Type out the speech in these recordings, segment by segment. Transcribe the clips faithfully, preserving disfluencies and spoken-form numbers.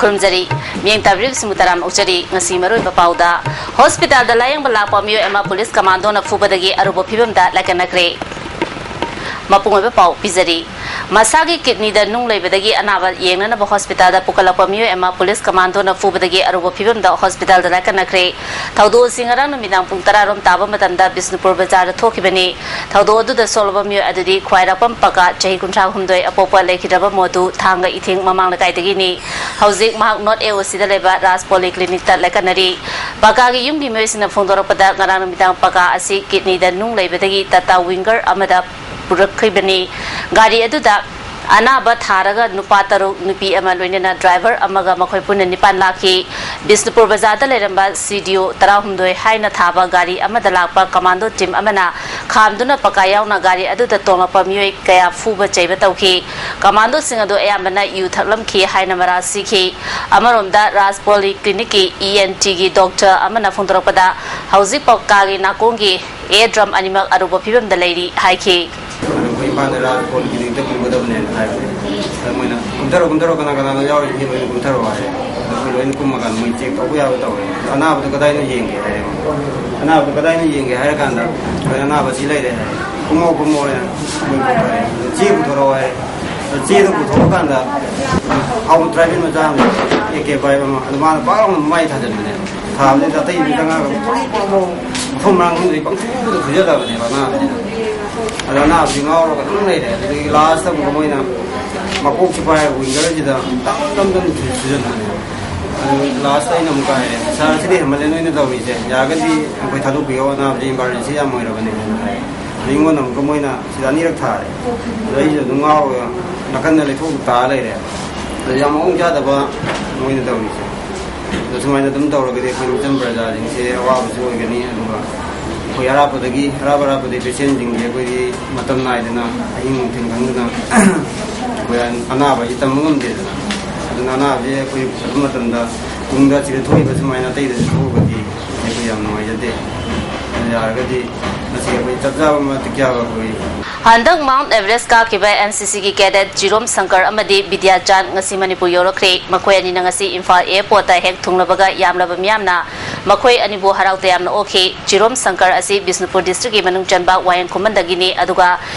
ꯈꯨꯔꯨꯝꯖꯔꯤ꯫ ꯃꯤꯠꯌꯦꯡ ꯇꯥꯕꯤꯔꯤꯕꯁꯤꯡꯕꯨ ꯇꯔꯥꯝꯅ ꯑꯣꯛꯆꯔꯤ꯫ ꯉꯁꯤ ꯃꯔꯨꯑꯣꯏꯕ ꯄꯥꯎꯗ, ꯍꯣꯁꯄꯤꯇꯥꯜꯗ ꯂꯥꯌꯦꯡꯕ ꯂꯥꯛꯄ ꯃꯤꯑꯣꯏ ꯑꯃ ꯄꯨꯂꯤꯁ ꯀꯃꯥꯟꯗꯣꯅ ꯐꯨꯕꯗꯒꯤ ꯑꯔꯨꯕ ꯐꯤꯕꯝꯗ ꯂꯥꯏꯀꯠꯅꯈ꯭ꯔꯦ꯫ ꯃꯄꯨꯡ ꯑꯣꯏꯕ ꯄꯥꯎ ꯄꯤꯖꯔꯤ꯫ ꯃꯁꯥꯒꯤ ꯀꯤꯗꯅꯤꯗ ꯅꯨꯡ ꯂꯩꯕꯗꯒꯤ ꯑꯅꯥꯕ ꯌꯦꯡꯅꯅꯕ ꯍꯣꯁꯄꯤꯇꯥꯜꯗ ꯄꯨꯈꯠꯂꯛꯄ ꯃꯤꯑꯣꯏ ꯑꯃ ꯄꯨꯂꯤꯁ ꯀꯃꯥꯟꯗꯣꯅ ꯐꯨꯕꯗꯒꯤ ꯑꯔꯨꯕ ꯐꯤꯕꯝꯗ ꯍꯣꯁꯄꯤꯇꯥꯜꯗ ꯂꯥꯏꯀꯠꯅꯈ꯭ꯔꯦ꯫ ꯊꯧꯗꯣꯛ ꯑꯁꯤ ꯉꯔꯥꯡ ꯅꯨꯃꯤꯗꯥꯡ ꯄꯨꯡ ꯇꯔꯥ ꯔꯣꯝ ꯇꯥꯕ ꯃꯇꯝꯗ ꯕꯤꯁꯅꯨꯄꯨꯔ ꯕꯖꯥꯔꯗ ꯊꯣꯛꯈꯤꯕꯅꯤ꯫ ꯊꯧꯗꯣꯛ ꯑꯗꯨꯗ ꯁꯣꯛꯂꯕ ꯃꯤꯑꯣꯏ ꯑꯗꯨꯗꯤ ꯈ꯭ꯋꯥꯏꯔꯥꯛꯄꯝ ꯄꯀꯥ, ꯆꯍꯤ ꯀꯨꯟꯊ꯭ꯔꯥ ꯍꯨꯝꯗꯣꯏ, ꯑꯄꯣꯛꯄ ꯂꯩꯈꯤꯗ꯭ꯔꯕ ꯃꯣꯗꯨ, ꯊꯥꯡꯒ ꯏꯊꯤꯡ ꯃꯃꯥꯡ ꯂꯩꯀꯥꯏꯗꯒꯤꯅꯤ꯫ ꯍꯧꯖꯤꯛ ꯃꯍꯥꯛ ꯅꯣꯔꯠ ꯑꯦ ꯑꯣ ꯁꯤꯗ ꯂꯩꯕ ꯔꯥꯖ ꯄꯣꯂꯤ ꯀ꯭ꯂꯤꯅꯤꯛꯇ ꯂꯥꯏꯀꯠꯅꯔꯤ꯫ ꯄꯀꯥꯒꯤ ꯌꯨꯝꯒꯤ ꯃꯤꯑꯣꯏꯁꯤꯡꯅ ꯐꯣꯡꯗꯣꯔꯛꯄꯗ, ꯉꯔꯥꯡ ꯅꯨꯃꯤꯗꯥꯡ ꯄꯀꯥ ꯑꯁꯤ ꯀꯤꯗꯅꯤꯗ ꯅꯨꯡ ꯂꯩꯕꯗꯒꯤ ꯇꯥꯇꯥ ꯋꯤꯡꯒꯔ ꯑꯃꯗ ꯄꯨꯔꯛꯈꯤꯕꯅꯤ꯫ ꯒꯥꯔꯤ ꯑꯗꯨꯗ ꯑꯅꯥꯕ ꯊꯥꯔꯒ ꯅꯨꯄꯥ ꯇꯔꯨꯛ, ꯅꯨꯄꯤ ꯑꯃ ꯂꯣꯏꯅꯅ ꯗ꯭ꯔꯥꯏꯚꯔ ꯑꯃꯒ ꯃꯈꯣꯏ ꯄꯨꯟꯅ ꯅꯤꯄꯥꯟ ꯂꯥꯛꯈꯤ꯫ ꯕꯤꯁꯅꯨꯄꯨꯔ ꯕꯖꯥꯔꯗ ꯂꯩꯔꯝꯕ ꯁꯤ ꯗꯤ ꯑꯣ ꯇꯔꯥꯍꯨꯝꯗꯣꯏ ꯍꯥꯏꯅ ꯊꯥꯕ ꯒꯥꯔꯤ ꯑꯃꯗ ꯂꯥꯛꯄ ꯀꯃꯥꯟꯗꯣ ꯇꯤꯝ ꯑꯃꯅ ꯈꯥꯝꯗꯨꯅ ꯄꯀꯥ ꯌꯥꯎꯅ ꯒꯥꯔꯤ ꯑꯗꯨꯗ ꯇꯣꯡꯂꯛꯄ ꯃꯤꯑꯣꯏ ꯀꯌꯥ ꯐꯨꯕ ꯆꯩꯕ ꯇꯧꯈꯤ꯫ ꯀꯃꯥꯟꯗꯣꯁꯤꯡ ꯑꯗꯨ ꯑꯌꯥꯝꯕꯅ ꯌꯨ ꯊꯛꯂꯝꯈꯤ ꯍꯥꯏꯅ ꯃꯔꯥꯜ ꯁꯤꯈꯤ꯫ ꯑꯃꯔꯣꯝꯗ, ꯔꯥꯖ ꯄꯣꯂꯤ ꯀ꯭ꯂꯤꯅꯤꯛꯀꯤ ꯏ ꯑꯦꯟ ꯇꯤꯒꯤ ꯗꯣꯛꯇꯔ ꯑꯃꯅ ꯐꯣꯡꯗꯣꯔꯛꯄꯗ, ꯍꯧꯖꯤꯛ ꯄꯀꯥꯒꯤ ꯅꯥꯀꯣꯡꯒꯤ ꯑꯦ ꯗ꯭ꯔꯝ ꯑꯅꯤꯃꯛ ꯑꯔꯨꯕ ꯐꯤꯕꯝꯗ ꯂꯩꯔꯤ ꯍꯥꯏꯈꯤ꯫ ꯑꯗꯨ ꯑꯩꯈꯣꯏ ꯏꯝꯐꯥꯜꯗ ꯔꯥꯖ ꯄꯣꯂꯤ ꯀ꯭ꯂꯤꯅꯤꯛꯇ ꯄꯨꯒꯗꯕꯅꯦꯅ ꯍꯥꯏꯕꯅꯦ꯫ ꯑꯗ ꯃꯣꯏꯅ, "ꯀꯨꯝꯊꯔꯣ, ꯀꯨꯝꯊꯔꯣ, ꯀꯅꯥ ꯀꯅꯥꯅꯣ ꯌꯥꯎꯔꯤꯁꯦ ꯂꯣꯏꯅ ꯀꯨꯝꯊꯔꯣ" ꯍꯥꯏꯔꯦ꯫ ꯑꯗ ꯑꯩꯈꯣꯏ ꯂꯣꯏꯅ ꯀꯨꯝꯃꯀꯥꯟꯗ ꯃꯣꯏ ꯆꯦꯛ ꯇꯧꯕ ꯌꯥꯕ ꯇꯧꯔꯦ꯫ ꯑꯗ ꯑꯅꯥꯕꯗꯣ ꯀꯗꯥꯏꯅꯣ ꯌꯦꯡꯒꯦ ꯍꯥꯏꯔꯦ꯫ ꯑꯅꯥꯕꯗꯣ ꯀꯗꯥꯏꯅꯣ ꯌꯦꯡꯒꯦ ꯍꯥꯏꯔ ꯀꯥꯟꯗ, "ꯑꯩꯈꯣꯏ ꯑꯅꯥꯕ ꯁꯤ ꯂꯩꯔꯦ" ꯍꯥꯏꯔꯦ꯫ "ꯀꯨꯝꯃꯣ, ꯀꯨꯝꯃꯣ" ꯍꯥꯏꯅ ꯃꯣꯏ ꯀꯧꯔꯦ꯫ "ꯑꯗ ꯆꯦ ꯄꯨꯊꯣꯔꯛꯑꯣ" ꯍꯥꯏꯔꯦ꯫ ꯑꯗ ꯆꯦꯗꯣ ꯄꯨꯊꯣꯛꯑꯀꯥꯟꯗ, ꯍꯥꯎꯕ ꯇ꯭ꯔꯥꯏꯕꯦꯜ ꯃꯆꯥ ꯑꯃ, ꯑꯦ ꯀꯦ ꯄꯥꯏꯕ ꯑꯃ, ꯑꯗꯨ ꯃꯥꯅ ꯄꯥꯛ ꯂꯥꯎꯅ ꯃꯃꯥꯏ ꯊꯥꯖꯤꯟꯕꯅꯦꯕ꯫ ꯊꯥꯕꯗꯨꯗ ꯑꯇꯩ ꯃꯤ ꯆꯪꯉꯛꯑꯒ ꯃꯐꯝ ꯃꯔꯥꯡ ꯈꯪꯗ꯭ꯔꯦ, ꯄꯪꯐꯨꯗ ꯐꯨꯖꯜꯂꯕꯅꯦꯕ ꯑꯅꯥꯕꯁꯤꯅ꯫ ꯑꯗ ꯑꯅꯥꯕꯁꯤ ꯉꯥꯎꯔꯒ ꯑꯗꯨꯝ ꯂꯩꯔꯦ꯫ ꯑꯗꯨꯗꯒꯤ ꯂꯥꯁꯇ ꯑꯃꯨꯛꯀ ꯃꯣꯏꯅ ꯃꯀꯣꯛꯁꯤ ꯄꯥꯏꯔꯒ ꯋꯤꯡꯒꯔꯁꯤꯗ ꯇꯝ ꯇꯝ ꯇꯝ ꯐꯨꯖꯟꯕꯅꯦꯕ꯫ ꯑꯗꯨ ꯂꯥꯁꯇ ꯑꯩꯅ ꯑꯃꯨꯛꯀ ꯍꯥꯏꯔꯦ, "ꯁꯥꯔ, ꯁꯤꯗꯤ ꯍꯦꯟꯃꯜꯂꯦ ꯅꯣꯏꯅ ꯇꯧꯔꯤꯁꯦ, ꯌꯥꯔꯒꯗꯤ ꯑꯩꯈꯣꯏ ꯊꯥꯗꯣꯛꯄꯤꯌꯣ, ꯑꯅꯥꯕꯁꯤ ꯏꯃꯥꯔꯖꯦꯟꯁꯤ ꯌꯥꯝ ꯑꯣꯏꯔꯕꯅꯦꯅ" ꯍꯥꯏ꯫ ꯑꯗ ꯑꯩꯉꯣꯟꯗ ꯑꯃꯨꯛꯀ ꯃꯣꯏꯅ ꯁꯤꯗ ꯑꯅꯤꯔꯛ ꯊꯥꯔꯦ꯫ ꯑꯗ ꯑꯩꯁꯨ ꯑꯗꯨꯝ ꯉꯥꯎꯔꯒ ꯅꯥꯀꯟꯗ ꯂꯩꯊꯣꯛ ꯇꯥ ꯂꯩꯔꯦ꯫ ꯑꯗ ꯌꯥꯝ ꯃꯑꯣꯡ ꯆꯥꯗꯕ ꯃꯣꯏꯅ ꯇꯧꯔꯤꯁꯦ꯫ ꯑꯗꯣ ꯁꯨꯃꯥꯏꯅ ꯑꯗꯨꯝ ꯇꯧꯔꯒꯗꯤ ꯑꯩꯈꯣꯏ ꯃꯤꯆꯝ ꯄ꯭ꯔꯖꯥꯁꯤꯡꯁꯦ ꯑꯋꯥꯕꯁꯨ ꯑꯣꯏꯒꯅꯤ, ꯑꯗꯨꯒ ꯑꯩꯈꯣꯏ ꯑꯔꯥꯞꯄꯗꯒꯤ, ꯑꯔꯥꯞ ꯑꯔꯥꯞꯄꯗꯒꯤ ꯄꯦꯁꯦꯟꯁꯤꯡꯁꯦ ꯑꯩꯈꯣꯏꯗꯤ ꯃꯇꯝ ꯅꯥꯏꯗꯅ ꯑꯍꯤꯡ ꯅꯨꯡꯊꯤꯜ ꯈꯪꯗꯅ ꯑꯩꯈꯣꯏ ꯑꯅꯥꯕ ꯍꯥꯏꯁꯤ ꯇꯝꯕ ꯉꯝꯗꯦꯗꯅ꯫ ꯑꯗꯨꯅ ꯑꯅꯥꯕꯁꯦ ꯑꯩꯈꯣꯏ ꯐꯕ ꯃꯇꯝꯗ ꯇꯨꯡꯗ ꯑꯁꯤꯗ ꯊꯣꯛꯏꯕ ꯁꯨꯃꯥꯏꯅ ꯑꯇꯩꯗꯁꯨ ꯊꯣꯛꯑꯒꯗꯤ ꯑꯩꯈꯣꯏ ꯌꯥꯝ ꯅꯨꯡꯉꯥꯏꯖꯗꯦ꯫ ꯑꯗꯨ ꯌꯥꯔꯒꯗꯤ ꯃꯁꯤ ꯑꯩꯈꯣꯏ ꯆꯞ ꯆꯥꯕ ꯃꯇꯤꯛ ꯆꯥꯕ ꯑꯩꯈꯣꯏ ꯍꯟꯗꯛ Mount Everest ꯀꯥꯈꯤꯕ N C C ꯒꯤ cadet ꯖꯤꯔꯣꯝ ꯁꯪꯀꯔ ꯑꯃꯗꯤ ꯕꯤꯗ꯭ꯌꯥꯆꯥꯟ ꯉꯁꯤ ꯃꯅꯤꯄꯨꯔ ꯌꯧꯔꯛꯈ꯭ꯔꯦ꯫ ꯃꯈꯣꯏ ꯑꯅꯤꯅ ꯉꯁꯤ ꯏꯝꯐꯥꯜ airport ꯇ ꯍꯦꯛ ꯊꯨꯡꯂꯕꯒ ꯌꯥꯝꯂꯕ ꯃꯤꯌꯥꯝꯅ ꯃꯈꯣꯏ ꯑꯅꯤꯕꯨ ꯍꯔꯥꯎ ꯇꯌꯥꯝꯅ ꯑꯣꯛꯈꯤ꯫ ꯖꯤꯔꯣꯝ ꯁꯪꯀꯔ ꯑꯁꯤ ꯕꯤꯁꯅꯨꯄꯨꯔ district ꯀꯤ ꯃꯅꯨꯡ ꯆꯟꯕ ꯋꯥꯌꯦꯡ ꯈꯨꯃꯟꯗꯒꯤꯅꯤ, ꯑꯗꯨꯒ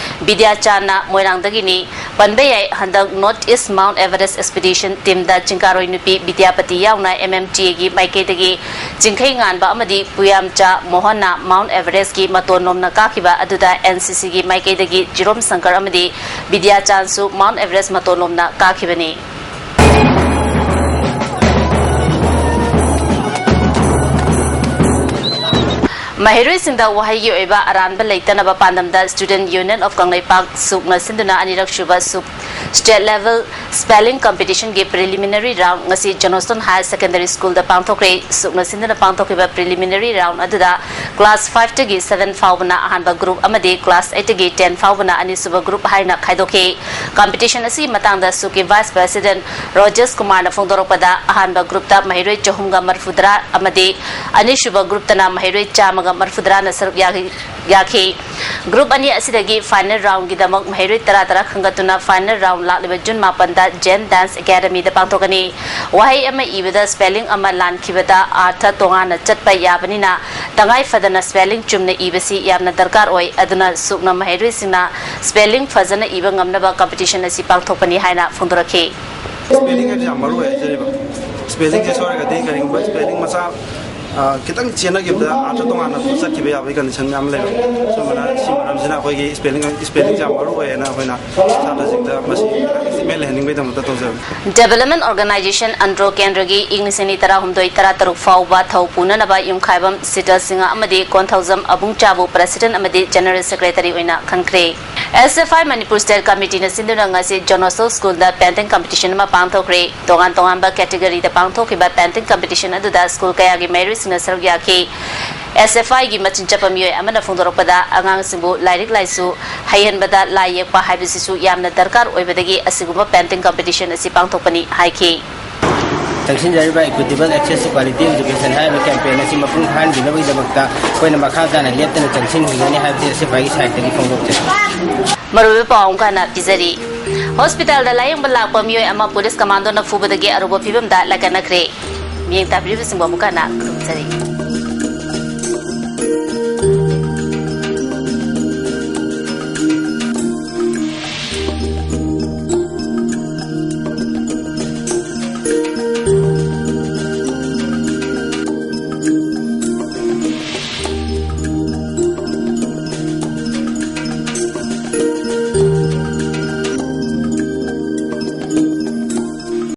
ꯕꯤꯗ꯭ꯌꯥꯆꯥꯟꯅ ꯃꯣꯏꯔꯥꯡꯗꯒꯤꯅꯤ꯫ ꯄꯟꯕ ꯌꯥꯏ, ꯍꯟꯗꯛ North East Mount Everest Expedition team ꯗ ꯆꯤꯡꯀꯥꯔꯣꯏ ꯅꯨꯄꯤ ꯕꯤꯗ꯭ꯌꯥꯄꯇꯤ ꯌꯥꯎꯅ M M T A ꯒꯤ ꯃꯥꯏꯀꯩꯗꯒꯤ ꯆꯤꯡꯈꯩꯉꯥꯟꯕ ꯑꯃꯗꯤ ꯄꯨꯌꯥꯝꯆꯥ ꯃꯣꯍꯟꯅ Mount Everest ꯀꯤ ꯃꯇꯣꯟꯂꯣꯝꯅ ꯀꯥꯈꯤꯕ ꯑꯗꯨꯗ N C C ꯒꯤ ꯃꯥꯏꯀꯩꯗꯒꯤ ꯖꯤꯔꯣꯝ ꯁꯪꯀꯔ ꯑꯃꯗꯤ ꯕꯤꯗ꯭ꯌꯥꯆꯥꯟꯁꯨ Mount Everest ꯃꯇꯣꯟꯂꯣꯝꯅ ꯀꯥꯈꯤꯕꯅꯤ꯫ ꯃꯍꯩꯔꯣꯏꯁꯤꯡꯗ ꯋꯥꯍꯩꯒꯤ ꯑꯣꯏꯕ ꯑꯔꯥꯟꯕ ꯂꯩꯇꯅꯕ ꯄꯥꯟꯗꯝꯗ Student Union of ꯀꯪꯂꯩꯄꯥꯛ ꯁꯨꯛꯅ ꯁꯤꯟꯗꯨꯅ ꯑꯅꯤꯔꯛ ꯁꯨꯕ ꯁꯨꯛ state level spelling competition ꯒꯤ preliminary round ꯉꯁꯤ Johnston Higher Secondary School ꯗ ꯄꯥꯡꯊꯣꯛꯈ꯭ꯔꯦ꯫ ꯁꯨꯛꯅ ꯁꯤꯟꯗꯨꯅ ꯄꯥꯡꯊꯣꯛꯈꯤꯕ preliminary round ꯑꯗꯨꯗ class five ꯇꯒꯤ seven ꯐꯥꯎꯕꯅ ꯑꯍꯥꯟꯕ group ꯑꯃꯗꯤ class eight ꯇꯒꯤ ten ꯐꯥꯎꯕꯅ ꯑꯅꯤꯁꯨꯕ group ꯍꯥꯏꯅ ꯈꯥꯏꯗꯣꯛꯈꯤ꯫ Competition ꯑꯁꯤꯒꯤ ꯃꯇꯥꯡꯗ ꯁꯨꯛꯀꯤ Vice President ꯔꯣꯖꯦꯁ ꯀꯨꯃꯥꯔꯅ ꯐꯣꯡꯗꯣꯔꯛꯄꯗ, ꯑꯍꯥꯟꯕ group ꯇ ꯃꯍꯩꯔꯣꯏ ꯆꯍꯨꯝꯒ ꯃꯔꯤꯐꯨꯇꯔꯥ ꯑꯃꯗꯤ ꯑꯅꯤꯁꯨꯕ group ꯇꯅ ꯃꯍꯩꯔꯣꯏ ꯆꯥꯝꯃꯒ ꯃꯔꯤꯐꯨꯇꯔꯥꯅ ꯁꯔꯨꯛ ꯌꯥꯈꯤ꯫ ꯌꯥꯈꯤ꯫ Group ꯑꯅꯤ ꯑꯁꯤꯗꯒꯤ final round ꯒꯤꯗꯃꯛ ꯃꯍꯩꯔꯣꯏ ꯇꯔꯥ ꯇꯔꯥ ꯈꯟꯒꯠꯇꯨꯅ final round ꯂꯥꯛꯂꯤꯕ June ꯃꯥꯄꯟꯗ Zen Dance Academy ꯗ ꯄꯥꯡꯊꯣꯛꯀꯅꯤ꯫ ꯋꯥꯍꯩ ꯑꯃ ꯏꯕꯗ spelling ꯑꯃ ꯂꯥꯟꯈꯤꯕꯗ ꯑꯔꯊ ꯇꯣꯉꯥꯟꯅ ꯆꯠꯄ ꯌꯥꯕꯅꯤꯅ, ꯇꯉꯥꯏ ꯐꯗꯅ spelling ꯆꯨꯝꯅ ꯏꯕꯁꯤ ꯌꯥꯝꯅ ꯗꯔꯀꯥꯔ ꯑꯣꯏ꯫ ꯑꯗꯨꯅ ꯁꯨꯛꯅ ꯃꯍꯩꯔꯣꯏꯁꯤꯡꯅ spelling ꯐꯖꯅ ꯏꯕ ꯉꯝꯅꯕ competition ꯑꯁꯤ ꯄꯥꯡꯊꯣꯛꯄꯅꯤ ꯍꯥꯏꯅ ꯐꯣꯡꯗꯣꯔꯛꯈꯤ꯫ Spelling ꯍꯥꯏꯕꯁꯤ ꯌꯥꯝ ꯃꯔꯨ ꯑꯣꯏ ꯍꯥꯏꯖꯔꯤꯕ꯫ Spelling ꯁꯦ ꯁꯣꯏꯔꯒꯗꯤ ꯀꯔꯤꯒꯨꯝꯕ spelling ꯃꯆꯥ, ꯑ, ꯈꯤꯇꯪ ꯆꯦꯟꯅꯈꯤꯕꯗ ꯑꯥꯔꯊ ꯇꯣꯉꯥꯟꯅ ꯆꯠꯈꯤꯕ ꯌꯥꯕꯒꯤ condition ꯃꯌꯥꯝ ꯂꯩꯕ꯫ ꯁꯨꯝꯕꯅ ꯁꯤ ꯃꯔꯝꯁꯤꯅ ꯑꯩꯈꯣꯏꯒꯤ spelling, spelling ꯁꯦ ꯌꯥꯝ ꯃꯔꯨ ꯑꯣꯏꯌꯦꯅ ꯑꯩꯈꯣꯏꯅ ꯁꯥꯇ꯭ꯔꯁꯤꯡꯗ ꯃꯁꯤ ꯏꯃꯦꯜ ꯂꯩꯍꯟꯅꯤꯡꯕꯒꯤꯗꯃꯛꯇ ꯇꯧꯖꯕꯅꯤ꯫ Development Organisation ꯑꯟꯗ꯭ꯔꯣ ꯀꯦꯟꯗ꯭ꯔꯒꯤ ꯏꯪ ꯂꯤꯁꯤꯡ ꯑꯅꯤ ꯇꯔꯥꯍꯨꯝꯗꯣꯏ ꯇꯔꯥꯇꯔꯨꯛ ꯐꯥꯎꯕ ꯊꯧ ꯄꯨꯅꯅꯕ ꯌꯨꯝꯈꯥꯏꯕꯝ ꯁꯤꯇꯜ ꯁꯤꯡꯍ ꯑꯃꯗꯤ ꯀꯣꯟꯊꯧꯖꯝ ꯑꯕꯨꯡꯆꯥꯕꯨ President ꯑꯃꯗꯤ General Secretary ꯑꯣꯏꯅ ꯈꯟꯈ꯭ꯔꯦ꯫ S F I Manipur State Committee ꯅ ꯁꯤꯟꯗꯨꯅ ꯉꯁꯤ Johnston School ꯗ painting competition ꯑꯃ ꯄꯥꯡꯊꯣꯛꯈ꯭ꯔꯦ꯫ ꯇꯣꯉꯥꯟ ꯇꯣꯉꯥꯟꯕ category ꯗ ꯄꯥꯡꯊꯣꯛꯈꯤꯕ painting competition ꯑꯗꯨꯗ school ꯀꯌꯥꯒꯤ ꯃꯍꯩꯔꯣꯏꯁꯤꯡꯅ ꯁꯔꯨꯛ ꯌꯥꯈꯤ꯫ S F I ꯒꯤ ꯃꯆꯤꯟ ꯆꯠꯄ ꯃꯤꯑꯣꯏ ꯑꯃꯅ ꯐꯣꯡꯗꯣꯔꯛꯄꯗ, ꯑꯉꯥꯡꯁꯤꯡꯕꯨ ꯂꯥꯏꯔꯤꯛ ꯂꯥꯏꯁꯨ ꯍꯩꯍꯟꯕꯗ ꯂꯥꯏ ꯌꯦꯛꯄ ꯍꯥꯏꯕꯁꯤꯁꯨ ꯌꯥꯝꯅ ꯗꯔꯀꯥꯔ ꯑꯣꯏꯕꯗꯒꯤ ꯑꯁꯤꯒꯨꯝꯕ painting competition ꯑꯁꯤ ꯄꯥꯡꯊꯣꯛꯄꯅꯤ ꯍꯥꯏꯈꯤ꯫ ꯆꯪꯁꯤꯟꯖꯔꯤꯕ Equitable Access to Quality Education ꯍꯥꯏꯔꯤꯕ campaign ꯑꯁꯤ ꯃꯄꯨꯡ ꯐꯥꯍꯟꯕꯤꯅꯕꯒꯤꯗꯃꯛꯇ ꯑꯩꯈꯣꯏꯅ ꯃꯈꯥ ꯇꯥꯅ ꯂꯦꯞꯇꯅ ꯆꯪꯁꯤꯟꯈꯤꯒꯅꯤ ꯍꯥꯏꯕꯁꯤ ꯑꯦꯁ ꯑꯦꯐ ꯑꯥꯏꯒꯤ ꯁꯥꯏꯠꯇꯒꯤ ꯐꯣꯡꯗꯣꯛꯆꯔꯤ꯫ ꯃꯔꯨꯑꯣꯏꯕ ꯄꯥꯎ ꯑꯃꯨꯛ ꯍꯟꯅ ꯄꯤꯖꯔꯤ꯫ ꯍꯣꯁꯄꯤꯇꯥꯜꯗ ꯂꯥꯌꯦꯡꯕ ꯂꯥꯛꯄ ꯃꯤꯑꯣꯏ ꯑꯃ ꯄꯨꯂꯤꯁ ꯀꯃꯥꯟꯗꯣꯅ ꯐꯨꯕꯗꯒꯤ ꯑꯔꯨꯕ ꯐꯤꯕꯝꯗ ꯂꯥꯏꯀꯠꯅꯈ꯭ꯔꯦ꯫ ꯃꯤꯠꯌꯦꯡ ꯇꯥꯕꯤꯔꯤꯕꯁꯤꯡꯕꯨ ꯑꯃꯨꯛ ꯍꯟꯅ ꯈꯨꯔꯨꯝꯖꯔꯤ꯫